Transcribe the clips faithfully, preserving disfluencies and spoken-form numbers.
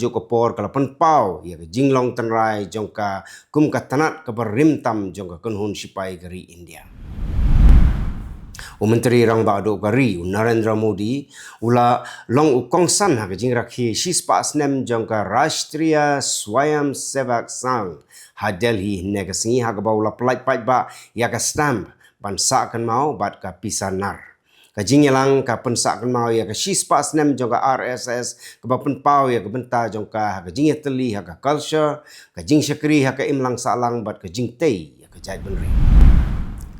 Juh ka por ka la pynpaw ïa ka jinglong tynrai jong ka kum ka tnat kaba rim tam jong ka kynhun shipai ka ri India. U Myntri Rangbah Duh ka ri, u Narendra Modi, u la long u kongsan ha ka jingrakhe shispah snem jong ka Rashtriya Swayamsevak Sangh ha Delhi hynne ka sngi, ha kaba u la pyllait paidbah ïa ka stamp ban sah kynmaw bad ka pisa nar. Ka jingïalang ka pynsah kynmaw ïa ka shispah snem jong ka R S S, kaba pynpaw ïa ka bynta jong ka ha ka jingïatylli ha ka culture, ka jingshakri ha ka imlang sahlang bad ka jingtei ïa ka jaitbynriew.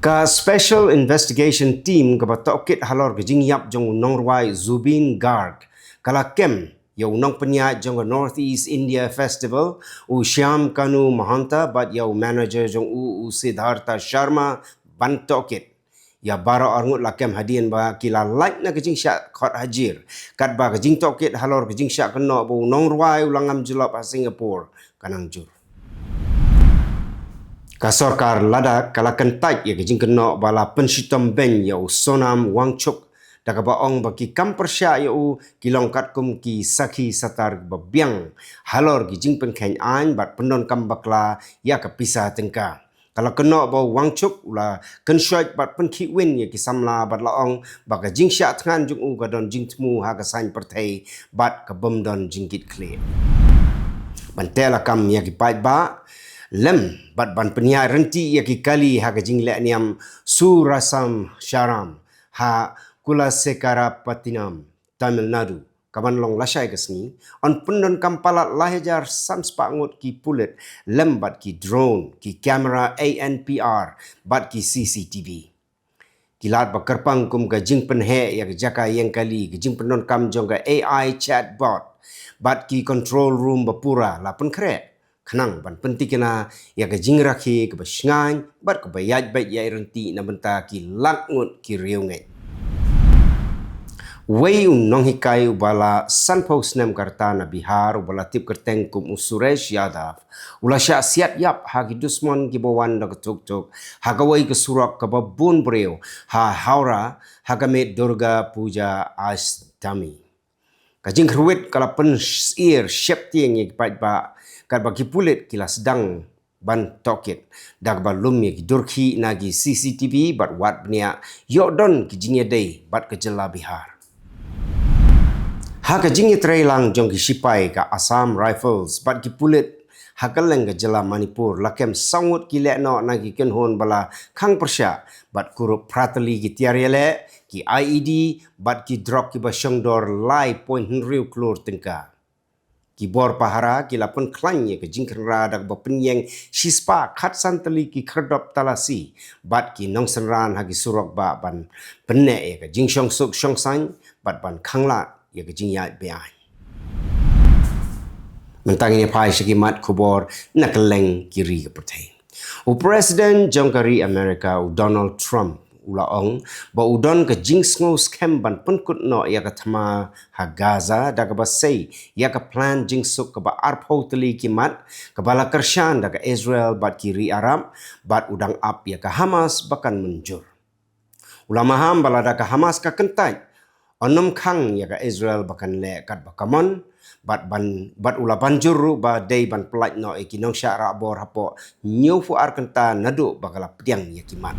Ka Special Investigation Team kaba tohkit halor ka jingïap jong u nongrwai Zubeen Garg ka la kem ïa u nongpynïaid jong ka North East India Festival, u Shyam Kanu Mahanta, bad ïa u manager jong u, u Siddhartha Sharma, ban tohkit. Ïa baroh arngut la kem hadien ba ki la lait na ka jingshah khot hajir, katba ka jingtohkit halor ka jingshah kynnoh ba u nongrwai u la ngam jyllop ha Singapore ka nang jur. Ka sorkar Ladakh ka la kyntait ïa ka jingkynnoh ba la pynshitom beiñ ïa u Sonam Wangchuk, da kaba ong ba ki kam pyrshah ïa u ki long katkum ki sakhi satar ba biang halor ki jingpynkheiñ aiñ bad pyndonkam bakla ïa ka pisa tyngka. Ka la kynnoh ba u Wangchuk u la kynshoit bad pynkhih win ïa ki samla bad la ong ba ka jingshah thngan jong u ka don jingthmu ha ka saiñ pyrthei bad ka bym don jingkitkhlieh. Ban teh lakam ïa ki paidbah lem bad ban pynïaid rynti ïa ki kali ha ka jingleh niam Surasam Sharam ha Kulasekharapatinam, Tamil Nadu, kaban long lashai ka sngi, yn pyndonkam palat lai hajar san spah ngut ki pulit lem bad ki drone, ki kamera A N P R bad ki C C T V. Ki lad ba kyrpang kum ka jingpynheh ïa ka jaka ïeng kali, ka jingpyndonkam jong ka A I chatbot bad ki control room ba pura la pynkhreh, khnang ban pyntikna ïa ka jingrakhe kaba shngaiñ bad kaba ïaid beit ïaid rynti na bynta ki lak ngut ki riewngeit. Wei u nonghikai uba la sanphew snem ka rta na Bihar, uba la tip kyrteng kum u Suresh Yadav, u la shah siat ïap ha ki dusmon kiba wan da ka tuk tuk ha kawei ka surok kaba bun briew ha Howrah ha ka miet Durga Puja Ashtami. Ka jingkhyrwit ka la pynsyier sheptieng ïa ki paidbah, katba ki pulit ki la sdang ban tohkit, da kaba lum ïa ki durkhih na ki C C T V bad wad bniah ïoh don ki jingïadei bad ka jylla Bihar. Ha ka jingïatreilang jong ki shipai ka Assam Rifles bad ki pulit ha kylleng ka jylla Manipur, la kem saw ngut ki lehnoh na ki kynhun ba la khang pyrshah bad kurup phra tylli ki tiar ïaleh, ki I E D bad ki drok kiba shongdor lai point hynriew klur tyngka. Ki bor pahara ki la pynkhlaiñ ïa ka jingkhynra da kaba pynïeng shispah khatsan tylli ki khyrdop talasi bad ki nongsynran ha ki surok bah ban pynneh ïa ka jingshongsuk shongsaiñ bad ban khanglad ïa ka jingïaid beaiñ. Mynta ngin ïa phai sha ki mat khubor na kylleng ki ri ka pyrthei. U President jong ka ri America, u Donald Trump, u la ong ba u don ka jingsngew skhem ban pynkut noh ïa ka thma ha Gaza, da kaba sei ïa ka plan jingsuk kaba arphew tylli ki mat, kaba la kyrshan da ka Israel bad ki ri Arab, bad u dang ap ïa ka Hamas ba kan mynjur. U la maham ba lada ka Hamas ka kyntait, yn ym khang ïa ka Israel ba kan leh katba ka mon, bad ban, bad u la ban jur ruh ba dei ban pyllait noh ïa ki nongshah rah bor hapoh hynñiewphew ar kynta naduh ba ka la pdiang ïa ki mat.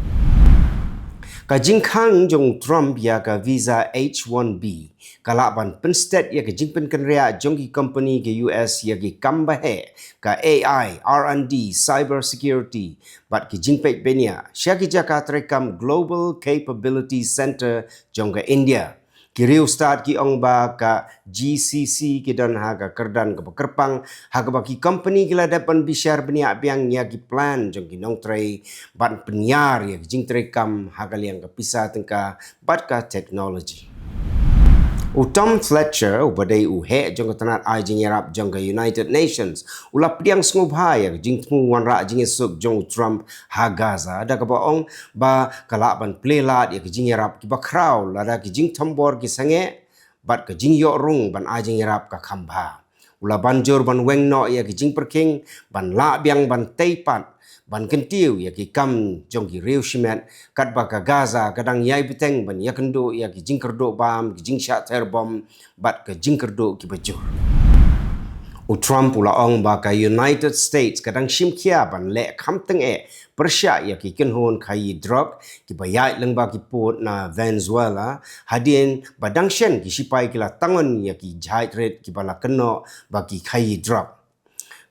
Ka jingkhang jong u Trump ïa ka visa H one B ka lah ban pynsted ïa ka jingpynkynriah jong ki company ka U S ïa ki kam ba heh, ka A I, R and D, cyber security, bad ki jingpeit bniah sha ki jaka treikam Global Capability Center jong ka India. Ki riewstad ki ong ba ka G C C ki don ha ka kyrdan kaba kyrpang, ha kaba ki company ki la dep ban bishar bniah biang ïa ki plan jong ki nongtrei ban pynïar ïa ki jingtreikam ha ka liang ka pisa tyngka bad ka technology. U Tom Fletcher, uba dei u heh jong ka tnat ai jingïarap jong ka United Nations, u la pdiang sngewbha ïa ka jingthmu wanrah jingïasuk jong u Trump ha Gaza, da kaba ong ba ka lah ban plie lad ïa ka jingïarap kiba khraw lada ki jingthombor ki sangeh bad ka jingïoh rung ban ai jingïarap ka kham bha. U la ban jur ban weng noh ïa ki jingpyrkhing, ban lah biang ban tei pat, ban kyntiew ïa ki kam jong ki riew shimet, katba ka Gaza ka dang ïai bteng ban ïakynduh ïa ki jingkyrduh bam, ki jingshah ther bom bad ka jingkyrduh kiba jur. U Trump u la ong ba ka United States ka dang shim khia ban leh kham tyngeh pyrshah ïa ki kynhun khaïi drok kiba ïaid lyngba ki pud na Venezuela, hadien ba dang shen ki shipai ki la tangon ïa ki jhaid rit kiba la kynnoh ba ki khaïi drok.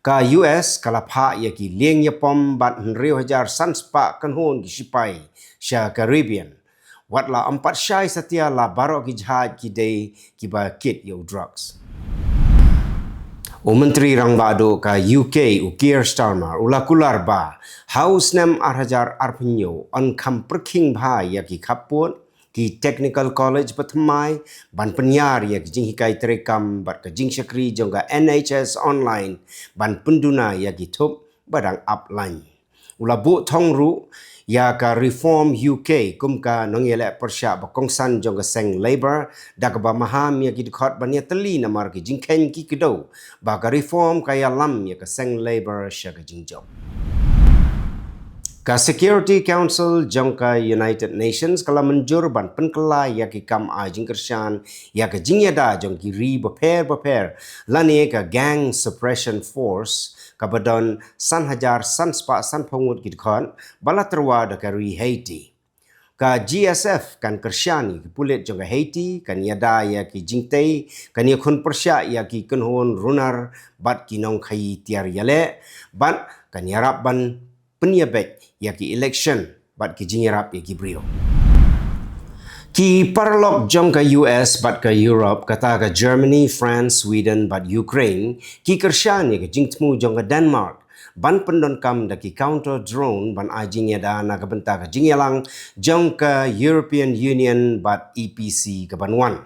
Ka U S ka la phah ïa ki lieng ïapom bad hynriew hajar san spah kynhun ki shipai sha Caribbean. Wat la ym pat shai satia la baroh ki jhaid ki dei kiba kit ïa u drugs. U Myntri Rangbah Duh ka U K, u Keir Starmer, u la kular ba ha u snem ar hajar arphew hynñiew yn kham pyrkhing bha ïa ki khappud, ki technical college bathymmai, ban pynïar ïa ki jinghikai treikam bad ka jingshakri jong ka N H S online, ban pynduna ïa ki thup ba dang ap lain. U la buh thong ruh ïa ka Reform U K kum ka nongïaleh pyrshah ba kongsan jong ka seng Labor, da kaba maham ïa ki dkhot ban ïatylli namar ki jingkheiñ ki kdew ba ka Reform ka ïalam ïa ka seng Labor sha ka jingjop. Ka Security Council jong ka United Nations ka la mynjur ban pynkylla ïa ki kam ai jingkyrshan ïa ka jingïada jong ki ri bapher bapher, lane ka Gang Suppression Force, kaba don san hajar san spah sanphew ngut ki dkhot, ba la tyrwa da ka ri Haiti. Ka G S F kan kyrshan ïa ki pulit jong ka Haiti, kan ïada ïa ki jingtei, kan ïakhun pyrshah ïa ki kynhun runar bad ki nongkhaïi tiar ïaleh, bad kan ïarap ban pynïabeit ïa ki election bad ki jingïarap ïa ki briew. Ki paralok jong ka U S bad ka Europe, kata ka Germany, France, Sweden bad Ukraine, ki kyrshan ïa ka jingthmu jong ka Denmark ban pyndonkam da ki counter drone ban ai jingïada na ka bynta ka jingïalang jong ka European Union bad E P C kaban wan.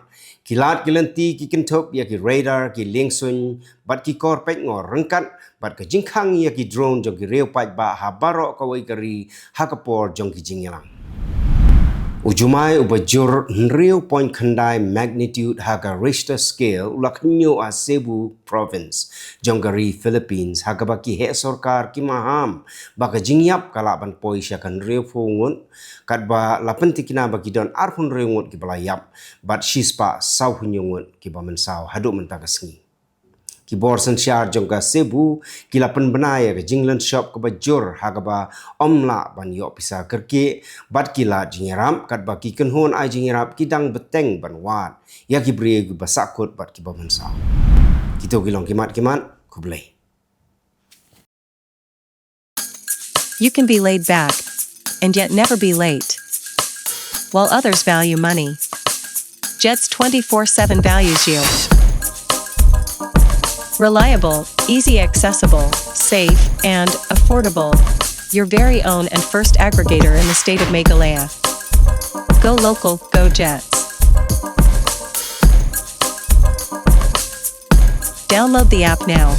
Ki lad ki lynti ki kynthup ïa ki radar, ki liengsuiñ bad ki kor peitngor ryngkat bad ka jingkhang ïa ki drone jong ki riew paidbah ha baroh kawei ka ri ha ka por jong ki jingïalang. U jumai uba jur hynriew point khyndai magnitude ha ka Richter scale u la khynñiuh ha Cebu Province jong ka ri Philippines, ha kaba ki heh sorkar ki maham ba ka jingïap ka lah ban poi sha ka hynriewphew ngut, katba la pyntikna ba ki don arphew hynriew ngut kiba la ïap bad shispah sawphew hynñiew ngut kiba mynsaw haduh mynta ka sngi. Ki bor synshar jong ka Cebu ki la pynbna ïa ka jinglynshop kaba jur ha kaba ym lah ban ïoh pisa kyrkieh bad ki lad jingïarap, katba ki kynhun ai jingïarap ki dang bteng ban wad ïa ki briew kiba sahkut bad kiba mynsaw. Kito ki long ki mat ki mat. Khublei. You can be laid back and yet never be late. While others value money, Jets twenty-four seven values you. Reliable, easy accessible, safe, and affordable. Your very own and first aggregator in the state of Meghalaya. Go local, go Jets. Download the app now.